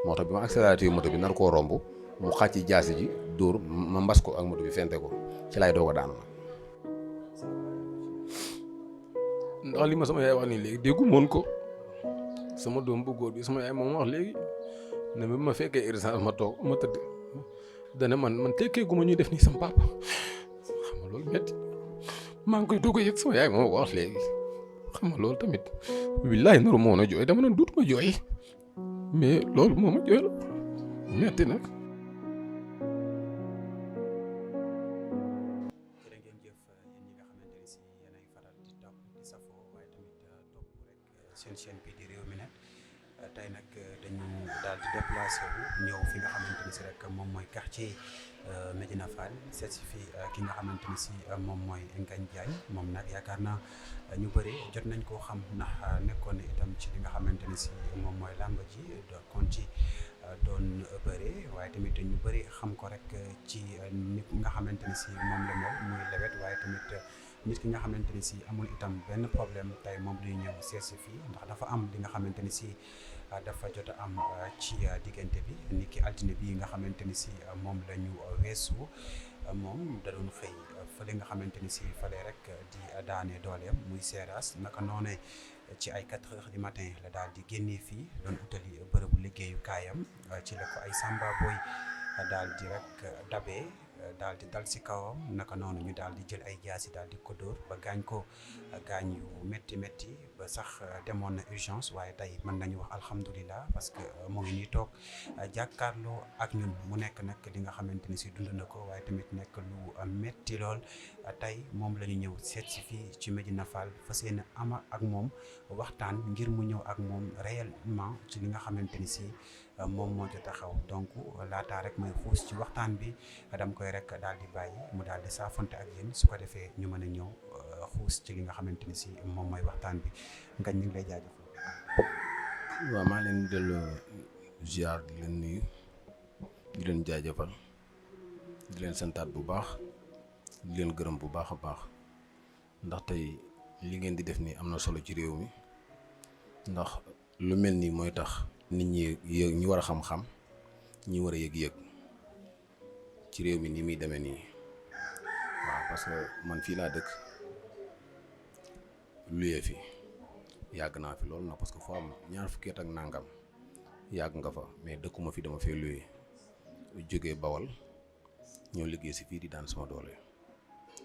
moo tax bi ma accéléré moto bi nar koo romb mu xàcc jaasi ji dóor ma mbas ko ak moto bi fente ko ci laay doog a daanu nag. ndax li ma sama yaay wax nii léegi déggu moon ko sama doom bu góor bi sama yaay moom wax léegi ne bi ma fekkee urgence ma toog ma tëdd dana man tekkee gu ma ñuy def nii sama papa xam nga loolu metti maa ngi koy doog a yëg sama yaay moom wax léegi xam nga loolu tamit billaay naru moo na jooy dama doon duut ma jooy mais loolu moo ma jooy la metti nag. seen chaîne bi di Rewmi Net tey nag dañu daal di déplacé wu ñëw fi nga xamante ni si rek moom mooy quartier Médina Fall seet si fii ki nga xamante ni si moom mooy Ngagne Diagne moom nag yaakaar naa ñu bëri jot nañ koo xam ndax nekkoon itam ci li nga xamante ni si moom mooy làmb ji kon ci doon bëre waaye tamit ñu bëri xam ko rek ci nit nga xamante ni si moom la mel muy lewet waaye tamit nit ki nga xamante ni si amul itam benn problème tey moom luy ñëw seet si fii ndax dafa am li nga xamante ni si dafa jot a am ci diggante bi nit ki altine bi nga xamante ni si moom la ñu weesu moom da doon xëy fële nga xamante ni si fële rek di daane dooleem muy seeraas naka noonee ci ay 4 heures du matin la daal di génnee fii doon utali bërëbu liggéeyu kaayam ci la ko ay samba boy daal di rek dabee daal di dal si kawam naka noonu ñu daal di jël ay jaasi daal di ko dóor ba gaañ ko gaañ yu métti ba sax demoon na urgence waaye tey mën nañu wax alhamdulilah parce que mu ngi nii toog jàkkaarloo ak ñun mu nekk nag li nga xamante ni si dund na ko waaye tamit nekk lu métti lool tey moom la ñu ñëw seet si fii ci Médina Fall fas yéene ama ak moom waxtaan ngir mu ñëw ak moom réellement ci li nga xamante ni si moom moo jot a xaw donc laataa rek may xuus ci waxtaan bi dama koy rek daal di bàyyi mu daal di saafante ak yéen su ko defee ñu mën a ñëw xuus ci li nga xamante ni si moom mooy waxtaan bi Ngagne ñu ngi lay jaajëfal. waaw maa leen delloo ziar di leen nuyu di leen jaajëfal di leen santaat bu baax di leen gërëm bu baax a baax ndax tey li ngeen di def nii am na solo ci réew mi ndax lu mel nii mooy tax nit ñi yëg ñi war a xam-xam ñi war a yëg-yëg ci réew mi ni muy demee nii waaw parce que man fii laa dëkk luyee fi yàgg naa fi loolu nag parce que foo am ñaar fukki at ak nangam yàgg nga fa mais dëkkuma fi dama fee luyee jógee Bawol ñoo liggéey si fii di daan sama doole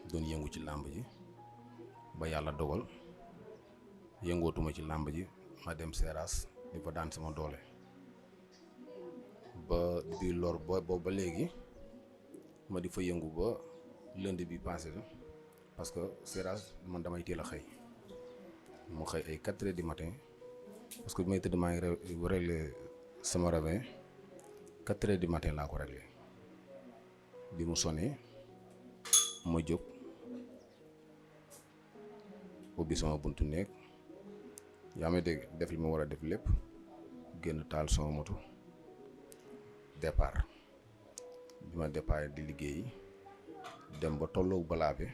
doon yëngu ci làmb ji ba yàlla dogal yëngootuma ci làmb ji ma dem Seras di fa daan sama doole ba depuis lor boobu ba léegi ma di fa yëngu ba lundi bi passé parce que Seras man damay teel a xëy mu xëy ay 4 heures du matin parce que bi may tëdd maa ngi réglé sama réveil 4 heures du matin laa ko réglé bi mu sonné ma jóg ubbi sama buntu néeg yaa may dégg def li ma war a def lépp génn taal sama moto départ bi ma départ di liggéey dem ba tolloog balaa bi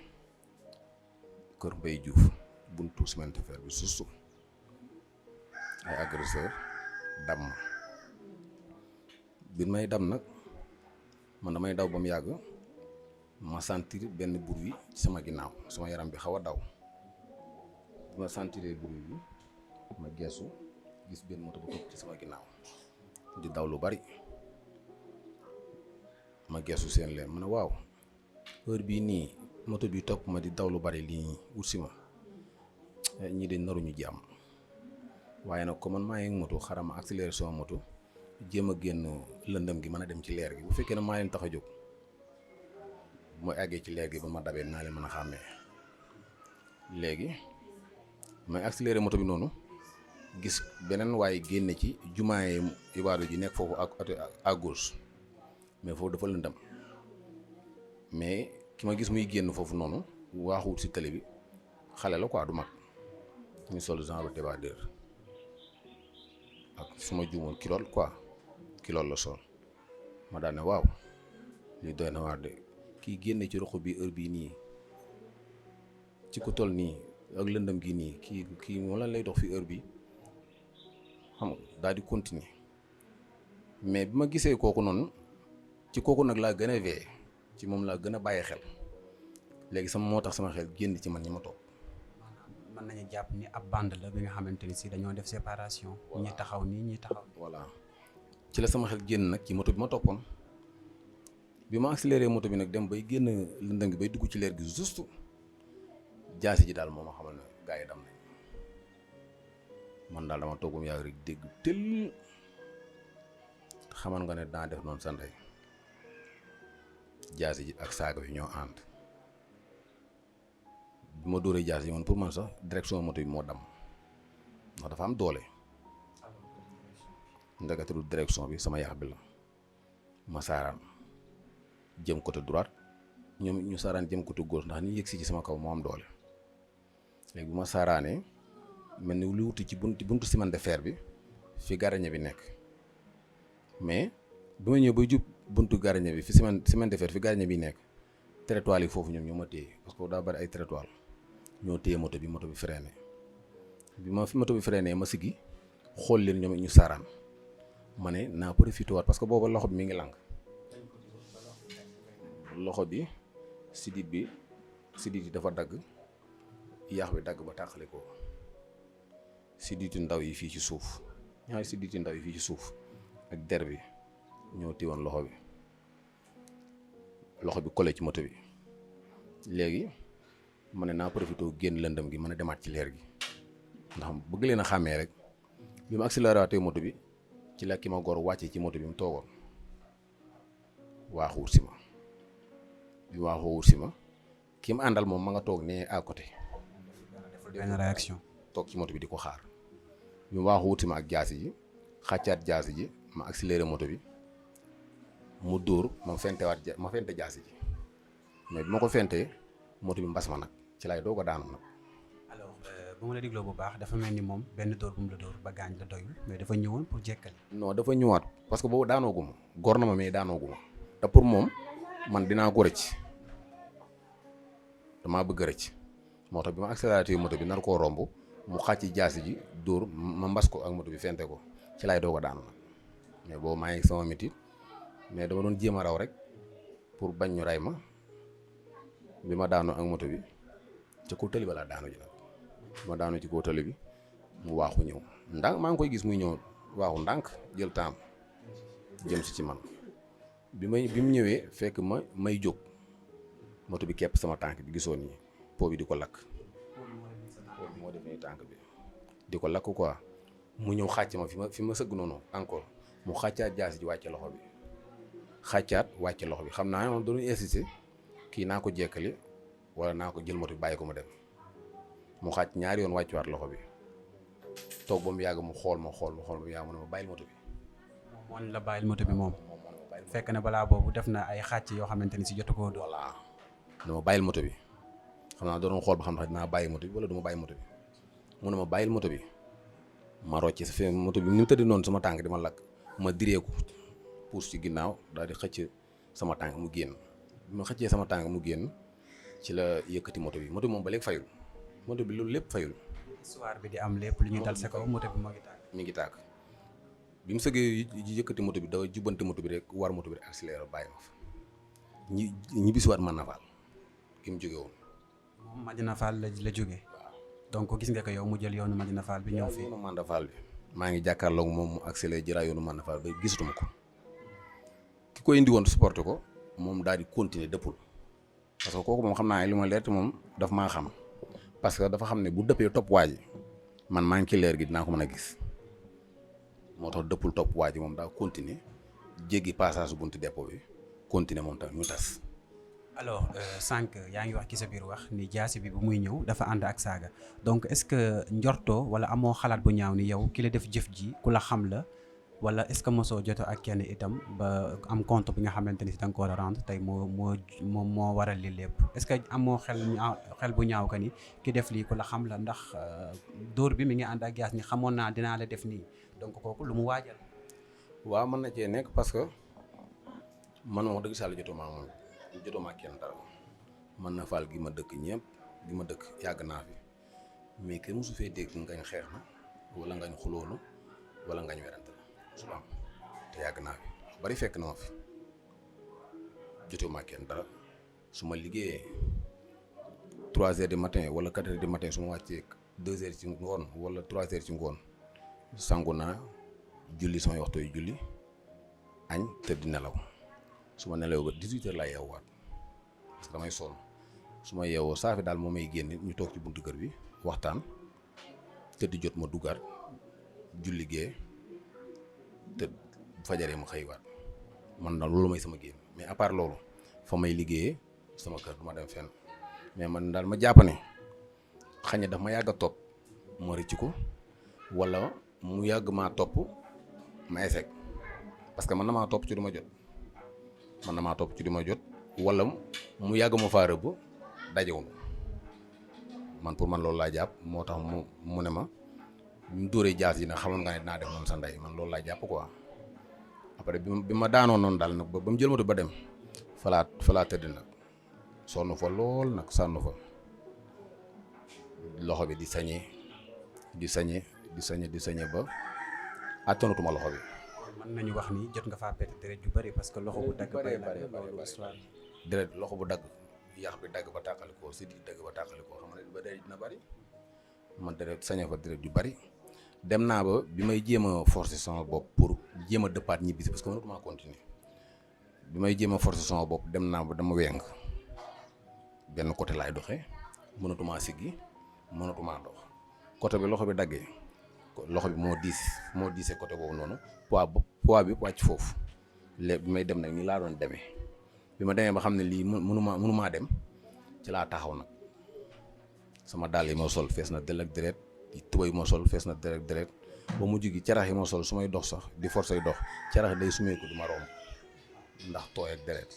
kër Mbaye Diouf buntu semaine fer bi sustu ay agresseur dam ma bi may dam nag man damay daw ba mu yàgg ma sentir benn bruit ci sama ginnaaw sama yaram bi xaw a daw bi ma sentiree bruit bi ma geesu gis benn moto bu topp ci sama ginnaaw di daw lu bari ma geesu seen leen ma ne waaw heure bii nii moto bi topp ma di daw lu bari lii wut si ma ñii de naruñu jàmm waaye nag comme man maa ngi moto xaram ma accéléré sama moto jéem a génn lëndëm gi mën a dem ci leer gi bu fekkee ne maa leen tax a jóg bu ma àggee ci leer gi ba ma dabee naa leen mën a xàmmee léegi may accéléré moto bi noonu gis beneen waaye génne ci jumaaye ibaadu ji nekk foofu ak à gauche mais foofu dafa lëndëm mais ki ma gis muy génn foofu noonu waaxuwut si télé bi xale la quoi du mag ñu sol genre débardeur ak suma juumoon kilool quoi kilool la sol ma daal ne waaw li doy na waar de kii génne ci roxo bi heure bii nii ci ku toll nii ak lëndëm gi nii kii moo lan lay dox fi heure bi xam nga daal di continuer mais bi ma gisee kooku noonu ci kooku nag laa gën a veillé ci moom laa gën a bàyyi xel léegi sama moo tax sama xel génn ci man ñi ma topp. mën nañu jàpp ni ab bande la bi nga xamante ni si dañoo def séparation. ñi taxaw nii ñi taxaw. voilà ci la sama xel génn nag ci moto bi ma toppoon bi ma accéléré moto bi nag dem bay génn lëndëm gi bay dugg ci leer gi juste jaasi ji daal moo ma xamal ne gaa yi dam nañ man daal dama toogum yàgg rek dégg tëll xamal nga ne daa def noonu sa ndey jaasi ji ak saaga fi ñoo ànd bi ma dóoree jaasi ji man pour man sax direction moto bi moo dam ndax dafa am doole ndeketelu direction bi sama yax bi la ma saaraan jëm côté droite ñoom ñu saaraan jëm côté gauche ndax ni yëgsi ci sama kaw moo am doole léegi bu ma saaraanee mel ni lu wuti ci buntu chemin de fer bi fi garañe bi nekk mais bi ma ñëw bay jub buntu garañe bi fi chemin de fer fi garañe bi nekk trottoir yi foofu ñoom ñoo ma téye parce que daa bari ay trottoir ñoo téye moto bi freiné bi ma fi moto bi freiné ma siggi xool leen ñoom ñu saaraan ma ne naa profité waat parce que booba loxo bi mi ngi lang loxo bi sidit yi dafa dagg yaax bi dagg ba tàqale ko sidditu ndaw yi fii ci suuf ñaari sidditu ndaw yi fii ci suuf ak der bi ñoo téewoon loxo bi collé ci moto bi léegi ma ne naa profité génn lëndëm gi mën a demaat ci leer gi ndax bëgg leen a xàmmee rek bi ma accéléré waatee moto bi ci la ki ma gor wàcce ci moto bi mu toogoon waaxu wut si ma bi waaxoo wut si ma ki ma àndal moom ma nga toog nee à côté benn réaction toog ci moto bi di ko xaar bi mu waaxu wut si ma ak jaasi ji xàccaat jaasi ji ma accéléré moto bi mu dóor ma fente jaasi ji mais bi ma ko fentee moto bi mbas ma nag ci lay doog a daanu nag. alors bu ma la dégloo bu baax dafa mel ni moom benn dóor bu mu la dóor ba gaañ la doyul mais dafa ñëwoon pour jekkali. non dafa ñëwaat parce que boobu daanooguma gor na ma mais daanooguma te pour moom man dinaa ko rëcc damaa bëgg a rëcc moo tax bi ma accéléré moto bi nar koo romb mu xàcc jaasi ji dóor ma mbas ko ak moto bi fente ko ci lay doog a daanu nag mais boobu maa ngi sama métit mais dama doon jéem a raw rek pour bañ ñu ray ma bi ma daanoo ak moto bi ca kaw tali ba laa daanu ji nag bi ma daanoo ci kaw tali bi mu waaxu ñëw ndànk maa ngi koy gis muy ñëw waaxu ndànk jël temps jëm si ci man bi mu ñëwee fekk may jóg moto bi kepp sama tànk bi gisoon nii po bi di ko lakk po bi moo def nii tànk bi di ko lakk quoi mu ñëw xàcc ma fi ma sëgg noonu encore mu xàccaat jaasi ji wàcce loxo bi xam naa moom doon insisté kii naa ko jekkali wala naa ko jël moto bi bàyyi ko ma dem mu xàcc ñaari yoon wàccuwaat loxo bi toog ba mu yàgg mu xool ma yàgg mu ne ma bàyyil moto bi. moom la bàyyil moto bi moom. fekk na balaa boobu def na ay xàcc yoo xamante ni si jotu ko doon. voilà dama bàyyil moto bi xam naa doon xool ba xam ne dinaa bàyyi moto bi wala du ma bàyyi moto bi mu ne ma bàyyil moto bi ma rocc sa fi moto bi ni mu tëdd noonu sama tànk di ma lakk ma direeku puus ci ginnaaw daal di xëcc sama tànk mu génn bi ma xëccee sama tànk mu génn ci la yëkkati moto bi moom ba léegi fayul moto bi loolu lépp fayul. histoire bi di am lépp lu ñuy dal sa kaw moto bi moo ngi tàkk. mi ngi tàkk bi mu sëggee yëkkati moto bi dafa jubbante moto bi rek war moto bi rek accéléré bàyyi ma fa ñi bisiwaat Madina Fall ki mu jóge woon. moom Madina Fall la jóge. waaw donc gis nga ko yow mu jël yoonu Madina Fall bi ñëw fii. yoonu Madina Fall bi maa ngi jàkkaarloog moom mu accéléré jëlaat yoonu Madina Fall ba gisatuma ko ki ko indi woon supporté ko moom daal di continuer dëppul parce que kooku moom xam naa li ma leer te moom daf maa xam parce que dafa xam ne bu dëppee topp waa ji man maa ngi ci leer gi dinaa ko mën a gis moo tax dëppul topp waa ji moom daa continuer jéggi passage buntu dépôt bi continuer moom tamit ñu tas. alors sànq yaa ngi wax ci sa biir wax ni jaasi bi bu muy ñëw dafa ànd ak saaga donc est-ce que njortoo wala amoo xalaat bu ñaaw ni yow ki la def jëf ji ku la xam la wala est-ce que mosoo joto ak kenn itam ba am compte bi nga xamante ni si da nga ko war a rendre tey moo waral li lépp est-ce que amoo xel bu ñaaw ka ni ki def lii ku la xam la ndax dóor bi mi ngi ànd ak jaas ni xamoon naa dinaa la def nii donc kooku lu mu waajal. waaw mën na cee nekk parce que man wax dëgg sàlla jotuma ak kenn dara Madina Fall gi ma dëkk ñëpp gi ma dëkk yàgg naa fi mais kenn mosu fee dégg ngañ xeex na wala ngañ xulóolu wala ngañ werante la su am te yàgg naa fi bari fekk na ma fi jotewuma kenn dara su ma liggéeyee 3 heures du matin wala 4 heures du matin su ma wàccee 2 heures ci ngoon wala 3 heures ci ngoon sangu naa julli samay waxtu yu julli añ tëdd nelaw su ma nelawee ba 18 heures laa yeewaat parce que damay sonn su ma yeewoo saa fi daal moo may génne ñu toog ci buntu kër bi waxtaan tëdd jot ma duggaat julli gee te fajaree ma xëywaat man daal loolu may sama génn mais à part loolu fa may liggéeyee sama kër du ma dem fenn mais man daal ma jàpp ne xëy na daf ma yàgg a topp ma rëcc ko wala mu yàgg maa topp ma échec parce que man na maa topp ci du ma jot wala mu yàgg ma faa rëbb dajewul man pour man loolu laa jàpp moo tax mu ne ma ñu dóoree jaas yi nag xamoon nga ne dinaa def noonu sa ndey man loolu laa jàpp quoi après bi ma daanoo noonu daal nag ba mu jël moto ba dem falaa tëdd nag sonn fa lool nag sànn fa loxo bi di sañee ba attanatuma loxo bi. mën nañu wax ni jot nga faa perte deret ju bari parce que loxo bu dagg bari deret loxo bu dagg yàq bi dagg ba tàqalikoo si di dagg ba tàqalikoo xam ne ba deret dina bari man deret sañee fa deret ju bari dem naa ba bi may jéem a forcer sama bopp pour jéem a dëppaat ñibbisi parce que mënatuma continuer bi may jéem a forcer sama bopp dem naa ba dama weng benn côté laay doxee mënatumaa siggi mënatumaa dox côté bi loxo bi daggee loxo bi moo diisee côté boobu noonu poids bi wàcc foofu léegi bi may dem nag nii laa doon demee bi ma demee ba xam ne lii mënumaa dem ci laa taxaw nag sama dàll yi ma sol fees na del ak deret tuba yi ma sol fees na deret ba mujj gi carax yi ma sol su may dox sax di forcé dox carax day sumeeku du ma romb ndax tooy ak deret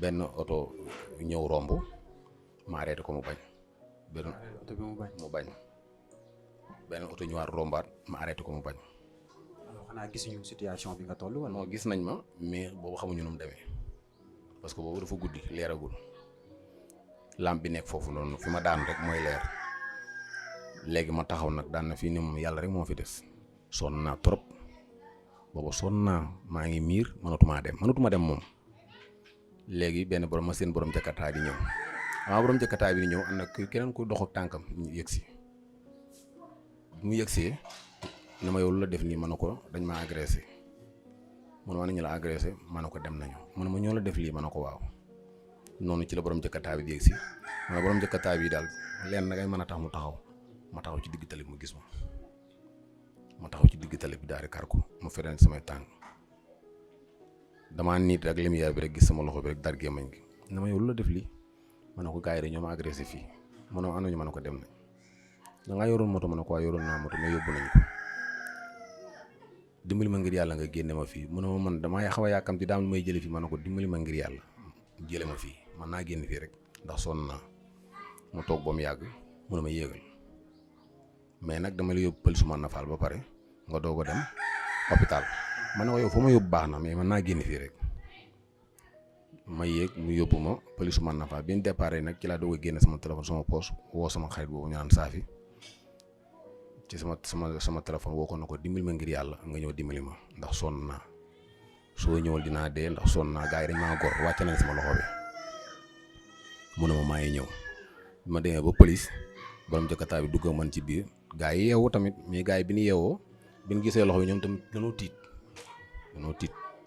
benn oto ñëw romb ma arrêté ko mu bañ benn oto ñëwaat rombaat ma arrêté ko mu bañ. xanaa gisuñu situation bi nga toll wala. non gis nañ ma mais boobu xamuñu nu mu demee parce que boobu dafa guddi leeragul lampe bi nekk foofu noonu fi ma daan rek mooy leer léegi ma taxaw nag daan na fii ni moom yàlla rek moo fi des sonn naa trop boobu sonn naa maa ngi miir mënatuma dem moom léegi benn borom ma seen borom jakarta di ñëw borom jakarta bi di ñëw am na keneen ku dox ak tànkam ñu yëgsi mu yëgsee ne ma yow lu la def nii ma ne ko dañ ma agressé mu ne ma nañu la agressé ma ne ko dem nañu mu ne ma ñoo la def lii ma ne ko waaw noonu ci la borom jakarta bi di yëgsi ma ne borom jakarta bi daal leen na ngay mën a tax mu taxaw ma taxaw ci digg tali bi mu gis ma taxaw ci digg tali bi daal di kar ko mu fereen samay tànk damaa niit rek lumière bi rek gis sama loxo bi rek dar gémmañ gi ne ma yow lu la def lii ma ne ko gars yi de ñoo ma agressé fii mu ne ma ànduñu ma ne ko dem nañ da ngaa yoroon moto ma ne ko waa yoroon naa moto mais yóbbu nañ ko dimbali ma ngir yàlla nga génne ma fii mu ne ma man damaa xaw a yàkkamti daam lu may jële fii ma ne ko dimbali ma ngir yàlla jële ma fii man naa génn fii rek ndax sonn naa mu toog ba mu yàgg mu ne ma yéegal mais nag dama la yóbbu pël su man na faal ba pare nga doog a dem hôpital ma ne ko yow foo ma yóbbu baax na mais man naa génn fii rek ma yéeg mu yóbbu ma pël su man na faal bi ñu départ nag ci laa doog a génne sama téléphone sama poche woo sama xarit boobu ñu naan Saafi ci sama téléphone woo ko na ko dimbali ma ngir yàlla nga ñëw dimbali ma ndax sonn naa soo ñëwal dinaa dee ndax sonn naa gars yi dañ maa gor wàcce nañ sama loxo bi mu ne ma maa ngi ñëw bi ma demee ba police borom jëkkataa bi dugg man ci biir gars yi yeewu tamit mais gars yi bi ñu yeewoo bi ñu gisee loxo bi ñoom tamit dañoo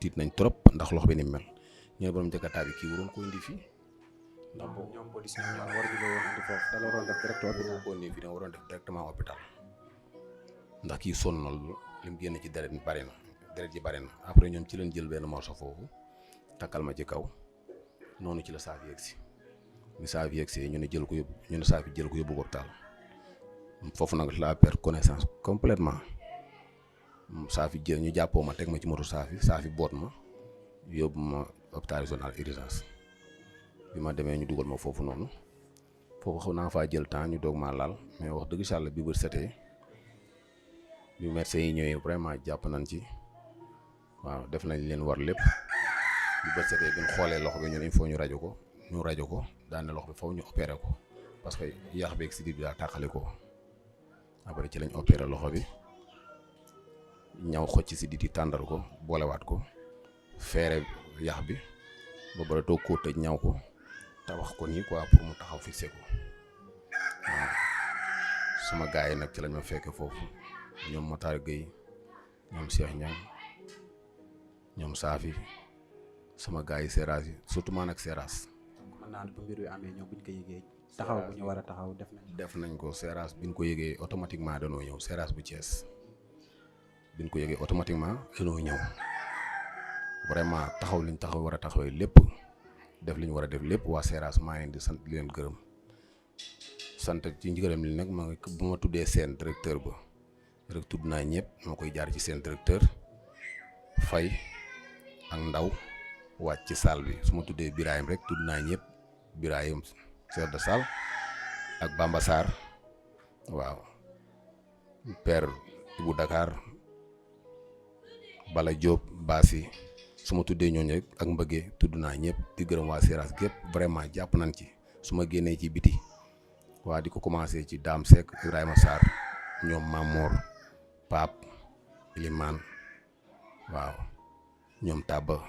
tiit nañ trop ndax loxo bi ni mel ñu ne borom jëkkataa bi kii waroon ko indi fii ndax boobu ñoom police ñoom war ñu woon indi foofu da la waroon def directement hôpital ndax kii sonn na lu lim génn ci deret ji bari na après ñoom ci leen jël benn morceau foofu takkal ma ci kaw noonu ci la Saafi yegsi mi Saafi yegsee ñu ne Saafi jël ko yóbbu ko hôpital foofu nag la perte connaissance complètement Saafi jël ñu jàppoo ma teg ma ci moto Saafi boot ma yóbbu ma hôpital régional urgence bi ma demee ñu dugal ma foofu noonu foofu xaw naa faa jël temps ñu doog maa laal mais wax dëgg yàlla bi bët setee bi médecin yi ñëwee vraiment jàpp nañ ci waaw def nañ leen war lépp bi bët setee bi ñu xoolee loxo bi ñun il faut ñu rajo ko daan na loxo bi faw ñu opéré ko parce que yàq beeg sidit bi daa tàqale ko après ci lañ opéré loxo bi ñaw xocc si diti tàndal ko boolewaat ko feere yax bi ba bara toog koo tëj ñaw ko tabax ko nii quoi pour mu taxaw fixé ko waaw sama gars yi nag ci lañ ma fekke foofu ñoom Matar Gueye ñoom Cheikh Niang ñoom Safi sama gars yi Seras yi surtout man ak Seras. mën naa ne bu mbir yu amee ñoom buñ ko yëgee taxaw bu ñu war a taxaw def nañ ko Seras biñ ko yëgee automatiquement danoo ñëw Seras bu Thiès biñ ko yëgee automatiquement danoo ñëw vraiment taxaw liñ taxaw war a taxawee lépp def li ñu war a def lépp waa Seras maa ngi di sant di leen gërëm sant ci njëgërëm li nag ma bu ma tuddee seen directeur ba rek tudd naa ñëpp ma koy jaar ci seen directeur Faye ak Ndaw wàcc ci salle bi su ma tuddee Birahim rek tudd naa ñëpp Birahim chef de salle ak Bamba Sarr waaw père Ibou Dakar Bala Diop Bassi su ma tuddee ñooñu rek ak mbëggee tudd naa ñëpp di gërëm waa Seras gépp vraiment jàpp nañ ci su ma génnee ci biti waa di ko commencé ci Dame Seck Ibrahima Sarr ñoom Mamor Pape Ilimane waaw ñoom Taba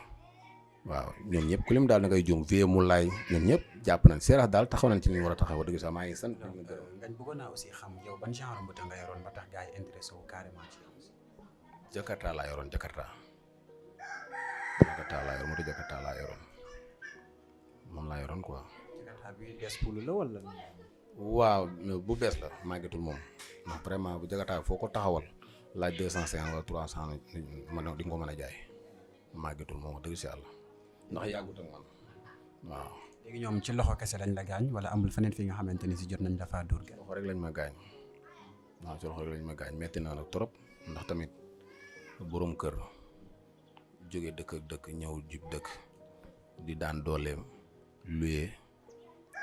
waaw ñoom ñëpp ku lim daal da ngay juum vie mu laay ñoom ñëpp jàpp nañ Seras daal taxaw nañ ci li ñu war a taxaw dëgg sax maa ngi sant. ngañ bëggoon naa aussi xam yow ban genre mbëtt nga yoroon ba tax gars yi intéressé wu carrément ci yow. Jakarta laa yoroon Jakarta laa yoroon moto Jakarta laa yoroon moom laa yoroon quoi. Jakarta bi des pour la wala. waaw bu bees la màggetul moom ndax vraiment bu Jakarta foo ko taxawal laaj 250 wala 300 man di nga ko mën a jaay màggetul moom wax dëgg si yàlla ndax yàggut ak man waaw. léegi ñoom ci loxo kese lañ la gaañ wala amul feneen fi nga xamante ni si jot nañ dafa dóor gi. loxo rek lañ ma gaañ waaw ci loxo rek lañ ma gaañ metti naa nag trop ndax tamit borom kër jóge dëkk ak dëkk ñëw jub dëkk di daan dooleem luyee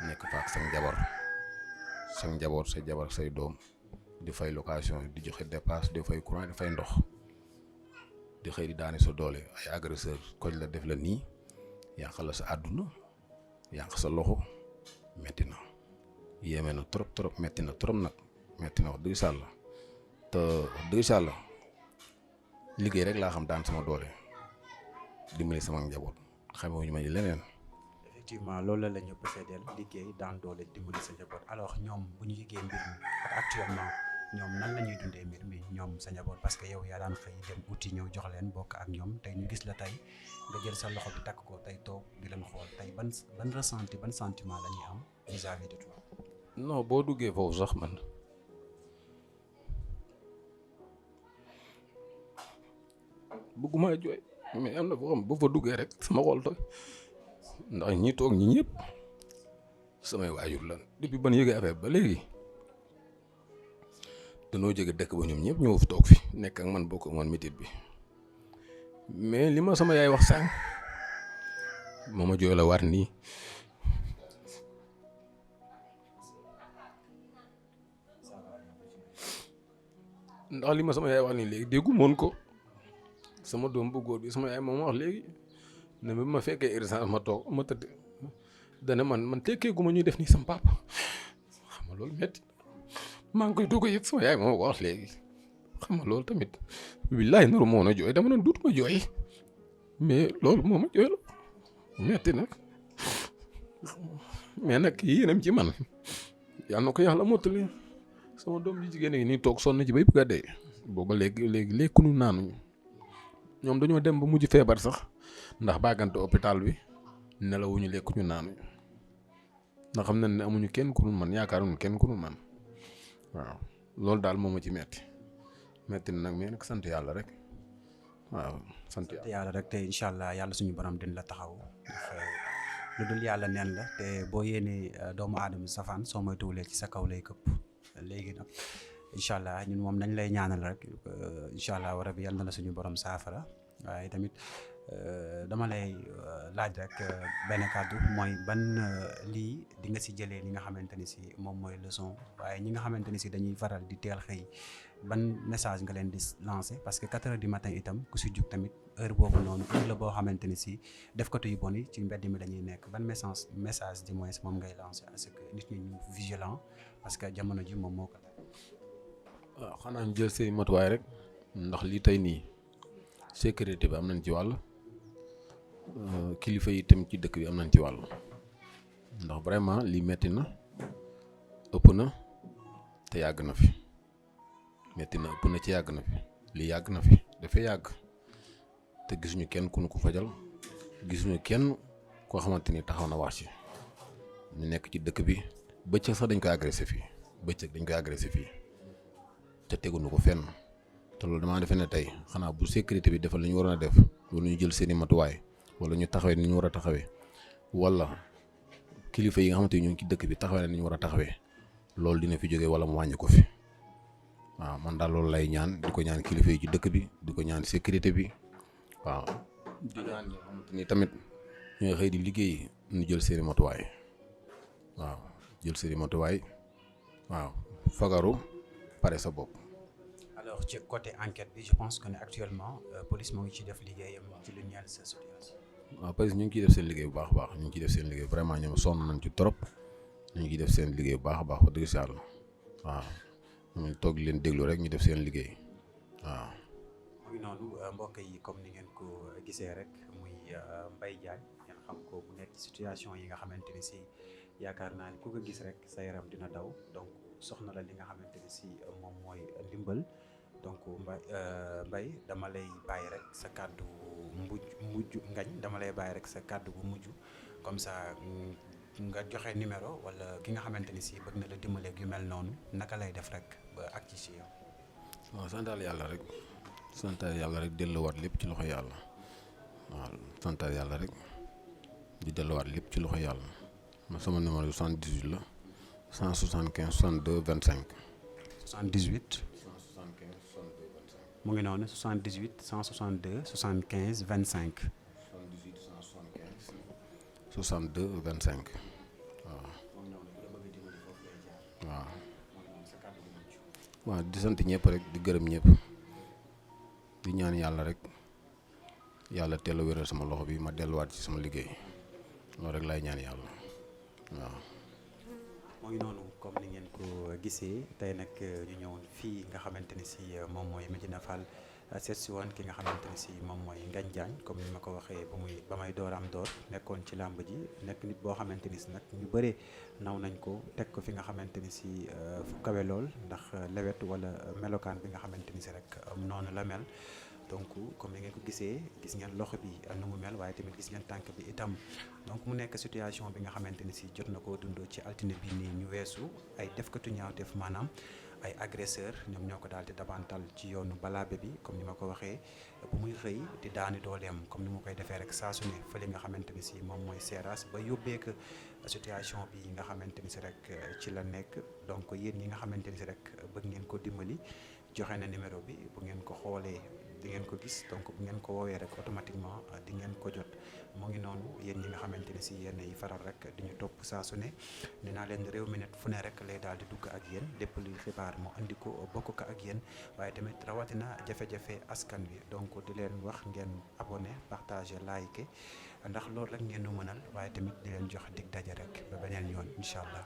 nekk fa ak sa njaboot sa jabar say doom di fay location di joxe dépasse di fay courant di fay ndox di xëy di daani sa doole ay agresseur koñ la def la nii yàq la sa àdduna yàq sa loxo metti na yéeme na trop metti na trop nag metti na wax dëgg sàlla te wax dëgg sàlla liggéey rek laa xam daan sama doole dimbali sama njaboot xamewuñu ma leneen. effectivement loolu la ñëpp seedeel liggéey daan doole dimbali sa njaboot alors ñoom bu ñu liggéey mbir mi ak actuellement ñoom nan la ñuy dundee mbir mi ñoom sa njaboot parce que yow yaa daan xëy dem uti ñëw jox leen bokk ak ñoom tey ñu gis la tey nga jël sa loxo bi takk ko tey toog di leen xool tey ban ressenti ban sentiment la ñuy am vis-à-vis de toi. non boo duggee foofu sax man bëgguma jooy mais am na foo xam bu fa duggee rek sama xol tooy ndax ñi toog ñi ñëpp samay waajur la depuis ban yëgee affaire ba léegi danoo jóge dëkk ba ñoom ñëpp ñëw fi toog fi nekk ak man bokk ak man métit bi mais li ma sama yaay wax sànq moo ma jooy la war nii ndax li ma sama yaay wax nii léegi déggu moon ko sama doom bu góor bi sama yaay moom wax léegi ne bi ma fekkee urgence ma toog ma tëdd dana man tekkee gu ma ñuy def nii sama papa xam nga loolu metti maa ngi koy doog a yëg sama yaay moom wax léegi xam nga loolu tamit billaay naru moo na jooy dama doon duut ma jooy mais loolu moo ma jooy la metti nag mais nag yéenam ci man yal na ko yàlla mottali sama doom ji jigéen yi nii toog sonn ci bay bëgg a dee booba léegi lekkunu naanuñu ñoom dañoo dem ba mujj feebar sax ndax bàggante hôpital bi nelawuñu lekkuñu naanuñu ndax xam nañ ne amuñu kenn ku dul man yaakaaruñu kenn ku dul man waaw loolu daal moo ma ci metti na nag mais nag sant yàlla rek waaw sant yàlla rek te incha allah yàlla suñu borom dina la taxaw lu dul yàlla neen la te boo yéenee doomu aadama safaan soo moytuwulee ci sa kaw lay këpp léegi nag incha allah ñun moom nañ lay ñaanal rek incha allah rabi yal na la suñu borom saafara waaye tamit dama lay laaj rek benn kàddu mooy ban lii di nga si jëlee li nga xamante ni si moom mooy leçon waaye ñi nga xamante ni si dañuy faral di teel xëy ban message nga leen di lancer parce que 4 heures du matin itam ku si jug tamit heure boobu noonu heure la boo xamante ni si defkatu yu bon yi ci mbedd mi dañuy nekk ban message du moins moom ngay lancer à ce que nit ñi ñu vigilant parce que jamono ji moom moo ko. waaw xanaa ñu jël say matuwaay rek ndax li tey nii sécurité bi am nañ ci wàll kilifa yi itam ci dëkk bi am nañ ci wàll ndax vraiment li metti na ëpp na te yàgg na fi metti na ëpp na ci yàgg na fi li yàgg na fi dafay yàgg te gisuñu kenn ku nu ko fajal gisuñu kenn koo xamante ni taxaw na wax ci ñu nekk ci dëkk bi bëccëg sax dañ koy agressé fii te teguñu ko fenn te loolu damaa defe ne tey xanaa bu sécurité bi defal li ñu waroon a def wala ñu jël seeni matuwaay wala ñu taxawee ni ñu war a taxawee wala kilifa yi nga xamante ni ñu ngi ci dëkk bi taxawee ni ñu war a taxawee loolu dina fi jógee wala mu wàññi ko fi waaw man daal loolu lay ñaan di ko ñaan kilifa yi ci dëkk bi di ko ñaan sécurité bi waaw di ñaan ñi nga xamante ni tamit ñooy xëy di liggéey ñu jël seeni matuwaay waaw fagaru pare sa bopp. alors ci côté enquête bi je pense que ne actuellement police moo ngi ci def liggéeyam ci lu ñeel sa situation. waaw parce que ñu ngi ciy def seen liggéey bu baax a baax ñu ngi ciy def seen liggéey vraiment ñoom sonn nañ ci trop ñu ngi def seen liggéey bu baax a baax wax dëgg yàlla waaw ñu toog leen déglu rek ñu def seen liggéey waaw. muy noonu mbokk yi comme ni ngeen ko gisee rek muy Mbaye Diagne ngeen xam ko bu nekk ci situation yi nga xamante ni si yaakaar naa ni ku ko gis rek sa yaram dina daw donc soxna la li nga xamante ni si moom mooy ndimbal. donc Mbaye dama lay bàyyi rek sa kàddu mujj ngañ dama lay bàyyi rek sa kàddu bu mujj comme ça nga joxe numéro wala ki nga xamante ni si bëgg na la dimbaleeg yu mel noonu naka lay def rek ba ak ci yow. waaw santal yàlla rek delluwaat lépp ci loxo yàlla waaw santal yàlla rek di delluwaat lépp ci loxo yàlla sama numéro 78 la 175 62 25. 78. mu ngi noonu 78 162 75 25. 78 175 62 25 waaw. waaw di sant ñëpp rek di gërëm ñëpp di ñaan yàlla rek yàlla teel a wéral sama loxo bi ma delluwaat ci sama liggéey loolu rek laay ñaan yàlla waaw. moo ngi noonu comme ni ngeen ko gisee tey nag ñu ñëwoon fii nga xamante ni si moom mooy Médina Fall seet si woon ki nga xamante ni si moom mooy Ngagne Diagne comme ni ma ko waxee ba may door nekkoon ci làmb ji nekk nit boo xamante ni si nag ñu bëree naw nañ ko teg ko fi nga xamante ni si fu kawe lool ndax lewet wala melokaan bi nga xamante ni si rek noonu la mel. donc comme ni ngeen ko gisee gis ngeen loxo bi nu mu mel waaye tamit gis ngeen tànk bi itam donc mu nekk situation bi nga xamante ni si jot na koo dund ci altine bi nii ñu weesu ay defkatu ñaawteef maanaam ay agresseur ñoom ñoo ko daal di dabantal ci yoonu balaabe bi comme ni ma ko waxee bu muy xëy di daani dooleem comme ni mu koy defee rek saa su ne fële nga xamante ni si moom mooy seeraas ba yóbbeek situation bi nga xamante ni si rek ci la nekk donc yéen ñi nga xamante ni si rek bëgg ngeen ko dimbali joxe na numéro bi bu ngeen ko xoolee di ngeen ko gis donc bu ngeen ko woowee rek automatiquement di ngeen ko jot mu ngi noonu yéen ñi nga xamante ne si yéen yi faral rek di ñu topp saa su ne nee naa leen Rewmi Net fu ne rek lay daal di dugg ak yéen lépp luy xibaar mu andi ko bokk ko ak yéen waaye tamit rawatina jafe-jafe askan wi donc di leen wax ngeen abonné partagé like ndax loolu rek ngeen nu mënal waaye tamit di leen jox dig daje rek ba beneen yoon incha allah.